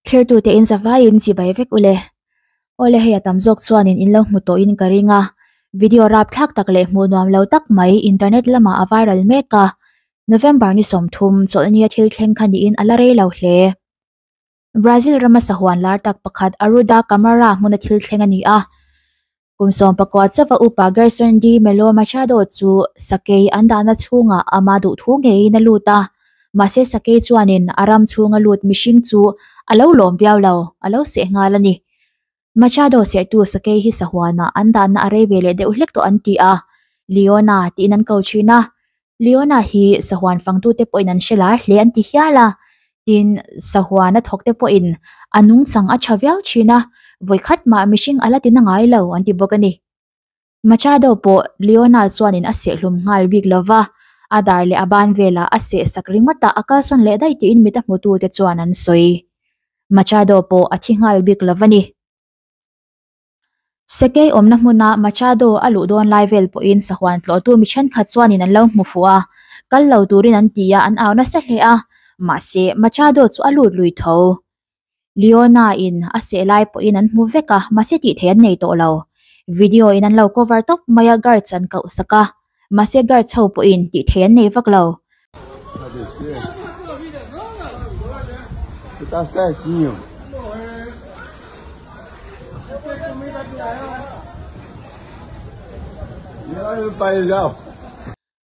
Thlertute in zavaiin chibai vek ule. Awle hei a tam zawk chuanin in lo hmu tawhin ka ring a, video rapthlak tak leh hmuh nuam lo tak mai internet lamah a viral mek a, November ni 30 chawlhnia thil thleng kha niin a la rei lo hle. Brazil rama sahuan lar tak pakhat Arruda Camara hmuna thil thleng a ni a. Kum 19 chauha upa Gerson de Melo Machado chu sakei an dahna chhungah ama duhthu ngeiin a lut a, mahse sakei chuanin a ram chhunga lut mihring chu a lo lawm viau lo, a lo seh nghal a ni. Machado sehtu sakei hi sahuanah an dahna a rei ve leh deuh hlek tawh an ti a, Leona tiin an ko thin a. Leona hi sahuan fangtute pawhin an hre lar hle an ti hial a, tin sahuan a thawkte pawhin a nungchang a tha viau thin a, vawikhat mah mihring a la ti na ngai lo an ti bawk a ni. Machado pawh Leona chuanin a sehhlum nghal bik lo va, a dar leh a ban velah a seh sak ringawt a, a kalsawn leh daih tiin mit a hmutute chuan an sawi. Machado pawh a thi nghal bik lo va ni. Sakei awmna hmuna Machado a luh dawn lai vel pawhin sahuan tlawhtu mi thenkhat chuanin an lo hmu fuh a, kal lo turin an ti a, an au nasa hle a, mahse Machado chu a lut lui tho. Leona in a seh lai pawhin an hmu vek a, mahse tih theih an nei tawh lo. Video in an lo cover tawp mai a, guards an koh sak a, mahse guards ho pawhin tih theih an nei vak lo.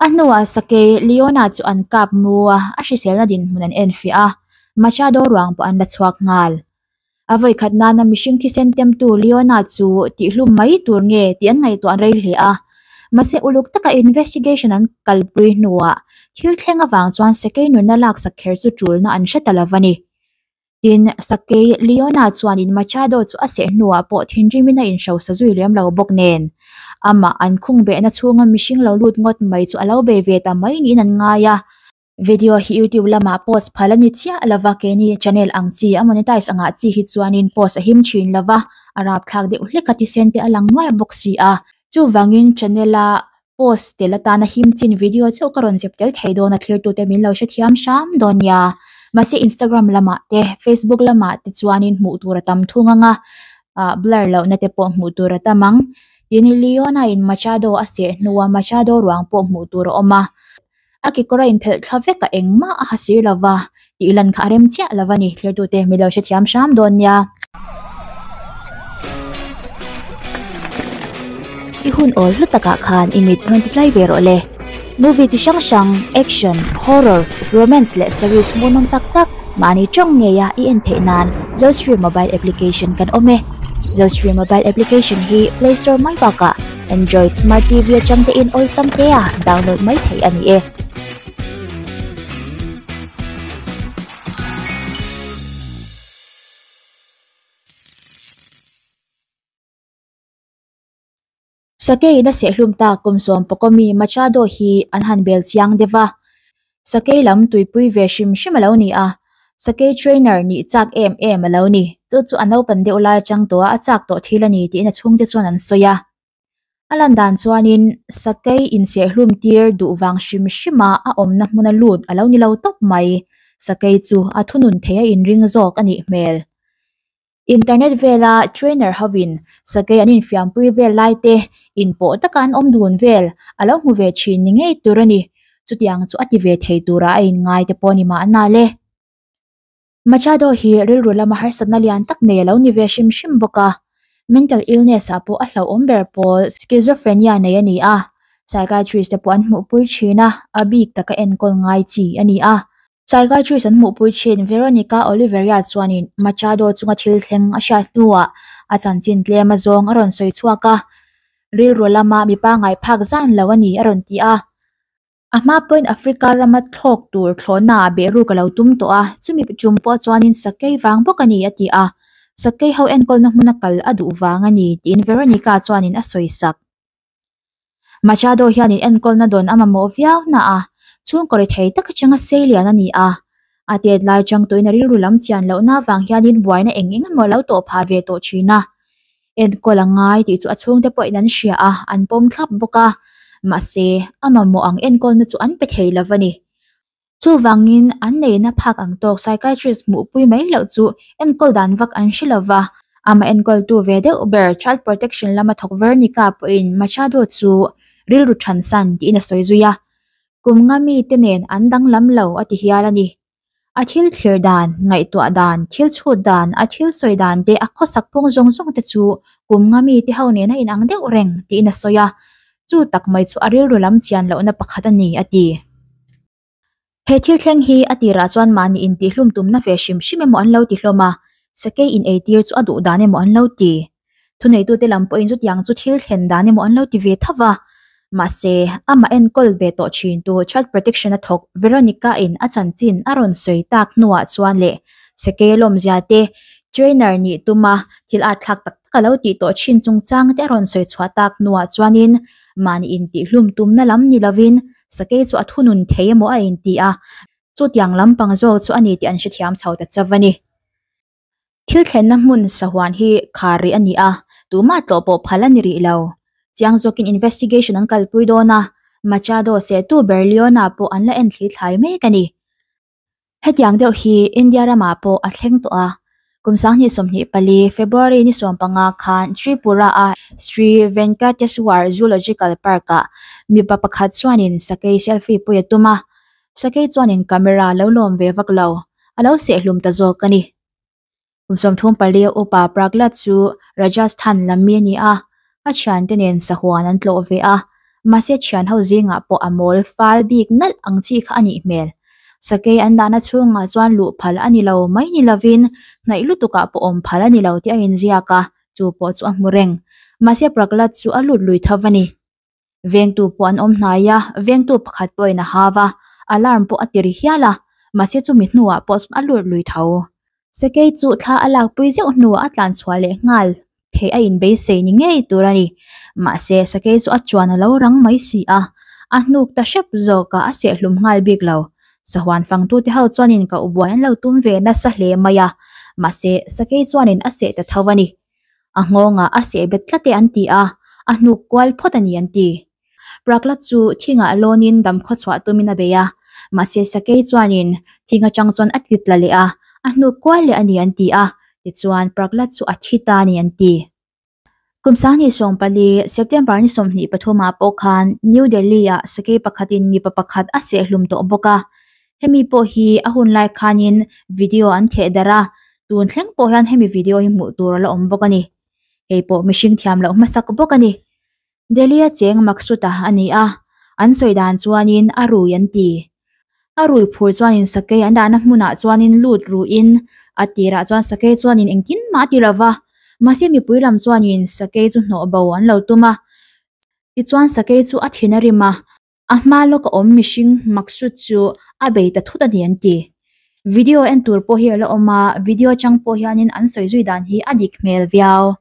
A hnuah sakei Leona chu an kap mu a, a hriselna dinhmun an enfiah a, Machado ruang pawh an la chhuak nghal. A vawikhat nana mihring thisen temtu Leona chu tihhlum mai tur nge tih an ngaihtuah rei hle a. Mahse uluk taka investigation an kalpui hnuah thil thleng avang chuan sakei nunna laksak kher chu tulna an hre ta lo a ni. Tin, sakei Leona chuanin Machado chu a seh hnuah pawh thinrimin a inhrosa zui lem lo bawk nen. Amah an khung behna chhunga mihring lo lut ngawt mai chu a lo bei ve ta mai niin an ngai a. Video hi YouTube lamah post phal a ni chiah lova, keini channel ang chi a monetize angah chi hi chuanin post a him thin lova, a rapthlak deuh hlek a thisen te a lang nuai bawk si a. Chuvangin channel a post tel atana him chin video chauh ka rawn zep tel thei dawn a thlirtute min lo hrethiam hram dawn nia. Mahse Instagram lamah te Facebook lamah te chuanin hmuh tur a tam thung ang a, ah blur lohna te pawh hmuh tur a tam ang. Tin Leona in Machado a seh hnua Machado ruang pawh hmuh tur a awm a. A kekawr a inphelh thla vek a engmah a ha sir lo va, tih lan kha a rem chiah lo a ni, thlertute mi lo hrethiam hram dawn nia. I hun awl hlu takah khan i mit rawn ti tlai ve rawh le. Movie chi hrang hrang, action, horror, romance leh series hmuhnawm tak tak mahni tawng ngeia i en theih nan Zostream mobile application kan awm e. Zostream mobile application hi Play Store mai bakah Android Smart TV atang te in awlsam te a download mai theih a ni e. Sakei in a sehlum tak kum 14 mi Machado hi an han bel chiang deuh a. Sakei lam tuipui ve hrim hrim a lo ni a, sakei trainer nih chak em em a lo ni. Chu chu a naupan deuh lai atang tawh a, a chak tawh thil a ni tiin a chhungte chuan an sawi a. A lan dan chuanin sakei inserhlum tir duh vang hrim hrima a awmna hmuna lut a lo ni lo tawp mai. Sakei chu a thunun thei a inring zawk a nih hmel. Internet vela trainer hovin sakei an infiampui vel lai te inpawh taka an awm dun vel a lo hmu ve thin ni ngei tur a ni. Chutiang chu a ti ve thei tura a inngai te pawh ni mahna le. Machado hi rilru lama harsatna lian tak nei a lo ni ve hrim hrim bawk a. Mental illness ah pawh a hlauhawm ber pawl schizophrenia nei a ni a. Psychiatrist te pawh an hmuhpui thin a, a bik taka enkawl ngai chi a ni a. Psychiatrist an hmuhpui thin Veronica Oliveira chuanin Machado chunga thil thleng a hriat hnuah a chanchin tlem azawng a rawn sawi chhuak a, rilru lama mi pangngai phak zan lo a ni a rawn ti a. A hma pawhin Africa rama thlawk tur thlawhnaah behruk a lo tum tawh a, chumi tum pawh chuanin sakei vang bawk a ni a ti a, sakei ho enkawlna hmuna kal a duh vang a ni tiin Veronica chuanin a sawi sak. Machado hianin enkawlna dawn a mamawh viau na a, chhungkaw ri thei tak atanga sei lian a ni a. A tet lai chang tuin a rilru lam chian lohna avang hianin buaina eng eng emaw a lo tawh phah ve tawh thin a. Enkawl a ngai tih chu a chhungte pawhin an hria a, an pawm thlap bawk a. Mahse, a mamawh ang enkawlna chu an pe thei lo a ni. Chuvangin an neihna phak ang tawk psychiatrist hmuhpui mai loh chu enkawl dan vak an hre lo va. Amah enkawltu ve deuh ber Child Protection lama thawk Vernica pawhin Machado chu rilru thansan tiin a sawi zui a. Kum nga mite nen an danglam lo a ti hial a ni. A thil thlir dan, ngaihtuah dan, thil chhut dan, a thil sawi dan te, a khawsak phung zawng zawng te chu kum nga mite ho nen a inang deuh reng tiin a sawi a. Chu tak mai chu a rilru lam chian lohna pakhat a ni, a ti. He thil thleng hi a tirah chuan mahni intihhlum tumna ve hrim hrim emaw an lo ti hlawm a, sakei in eitir chu a duh dan emaw an lo ti. Thuneitute lam pawhin chutiang chu thil thlen dan emaw an lo ti ve tho va. Mahse, amah enkawl ve tawh thintu Child Protection a thawk Veronica-in a chanchin a rawn sawi tak hnuah chuan leh sakei lawmzia te, trainer nih tuma thil at thlak tak tak a lo tih tawh thin chungchang te a rawn sawi chhuah tak hnuah chuanin mahni intihhlum tumna lam ni lovin Sakei chu a thunun thei emaw a inti a, chutiang lampang zawk chu a ni tih an hrethiam chho ta chauh a ni. Thil thlenna hmun sahuan hi khar rih a ni a, tumah tlawh pawh phal a ni rih lo. Chiang zawkin investigation an kalpui dawn a, Machado sehtu ber Leona pawh an la en thli thlai mek a ni. Hetiang deuh hi India ramah pawh a thleng tawh a, kum 2024 February ni 15 khan Tripura-a Sri Venkateswar Zoological Park-ah mipa pakhat chuanin sakei selfie pui a tum a, sakei chuanin camera lo lawm ve vak lo, a lo sehhlum ta zawk a ni. Kum 34 a upa Praglad chu Rajasthan lam mi a ni a, a thiante nen sahuan an tlawh ve a, mahse thian ho zingah pawh a mawl fal bik nalh ang chi kha a nih hmel. Sakei an dahna chhungah chuan luh phal a ni lo mai ni lovin hnaih lutukah pawh awm phal a ni lo tih a inziak a, chu pawh chu a hmu reng. Mahse Praglad chu a lut lui tho a ni. Vengtu pawh an awm hnai a, vengtu pakhat pawhin a hau a, alarm pawh a ti ri hial a, mahse chumi hnuah pawh chuan a lut lui tho. Sakei chu thla a lakpui zeuh hnuah a tlan chhuah leh nghal theih a inbeisei ni ngei tur a ni. Mahse sakei chu a chuan a lo rang mai si a, a hnuk ta hrep zawk a, a sehhlum nghal bik lo. Sahuan fangtute ho chuanin ka ubuai an lo tum ve nasa hle mai a, mahse sakei chuanin a seh ta tho a ni. A nghawngah a seh bet tlat e an ti a, a hnuk kual phawt a ni an ti. Praklat chu thingah lawnin dam khawchhuah tumin a bei a, mahse sakei chuanin thing atang chuan a titla leh a, a hnuk kual leh a ni an ti a, tichuan Praklat chu a thi ta a ni an ti. Kum 2014 September ni 23 ah pawh khan New Delhi-ah sakei pakhatin mipa pakhat a sehhlum tawh bawk a, hemi pawh hi a hun lai khanin video an theh darh a, Tun thleng pawh hian hemi video hi hmuh tur a la awm bawk a ni. Hei pawh mihring thiam loh hmasak bawk a ni. Delhi-a cheng Maksuta a ni a, an sawi dan chuanin a rui an ti. A rui phur chuanin sakei an dahna hmunah chuanin lut ruhin a tirah chuan sakei chuanin engtin mah a ti lo va, mahse mipui lam chuanin sakei chu hnawh bo an lo tum a. Tichuan sakei chu a thin a rim a, A hma lawka awm mihring Maksud chu a bei ta thut a ni an ti. Video en tur pawh hi a la awm a, video atang pawh hianin an sawi zui dan hi a dik hmel viau.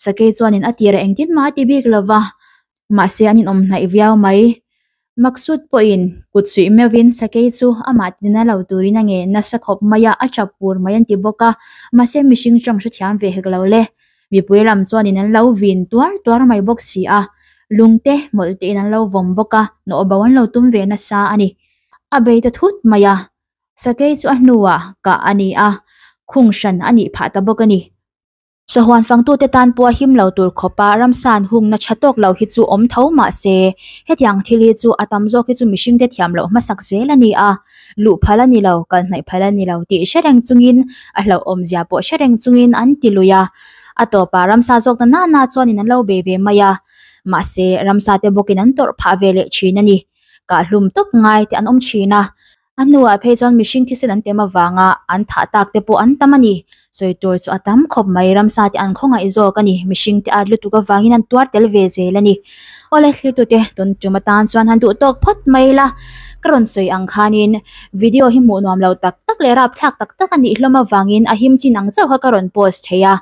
Sakei chuanin a tirah engtin mah a ti bik lo va, mahse an inawm hnaih viau mai. Maksud pawhin kut suih meuhin sakei chu amah tina lo turin a nge nasa khawp mai a, a tap pur mai an ti bawk a, mahse mihring tawng hrethiam ve hek lo le. Mipui lam chuanin an lo vin tuar tuar mai bawk si a, lungte mawlh tein an lo vawm bawk a, nawhbo an lo tum ve nasa a ni. A bei ta thut mai a, sakei chu a hnuah kah a ni a, khung hran a nih phah ta bawk a ni. Sahuan fangtute tan pawha him lo tur khawpa ramsa an hungna tha tawk lo hi chu awm tho mah se, hetiang thil hi chu a tam zawk hi chu mihringte thiam loh hmasak zel a ni a, luh phal a ni lo, kal hnaih phal a ni lo tih hre reng chungin a hlauhawmzia pawh hre reng chungin an ti lui a, a tawpah ramsa zawk ta na na chuanin an lo bei ve mai a, mahse ramsa te bawkin an tawrh phah ve leh thin a ni. Kahhlum tawp ngai te an awm thin a, a hnuah phei chuan mihring thisen an tem avanga an thah tak te pawh an tam a ni. Sawi tur chu a tam khawp mai, ramsa te an khawngaih zawk a ni, mihring te at lutuk avangin an tuar tel ve zel a ni. Awle thlirtute tun tum atan chuan han duh tawk phawt mai la, ka rawn sawi ang khanin video hi hmuh nuam lo tak tak leh rapthlak tak tak a nih hlawm avangin a him chin ang chauh kha ka rawn post thei a,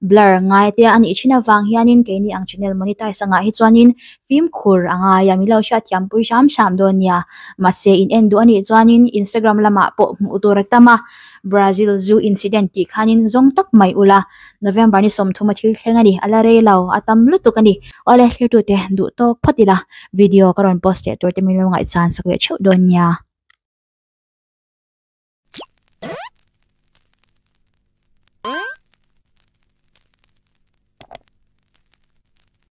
blur ngai te a nih thin avang hianin keini ang channel monetize angah hi chuanin fimkhur a ngai a, min lo hriatthiam pui hram hram dawn nia. Mahse in en duh a nih chuanin Instagram lamah pawh hmuh tur a tam a, Brazil zoo incident tih khanin zawng tawp mai ula. November ni 30 a thil thleng a ni, a la rei lo, a tam lutuk a ni. Awle thlirtute duh tawk phawt ila, video ka rawn post leh tur te min lo ngaihchan sak leh theuh dawn nia.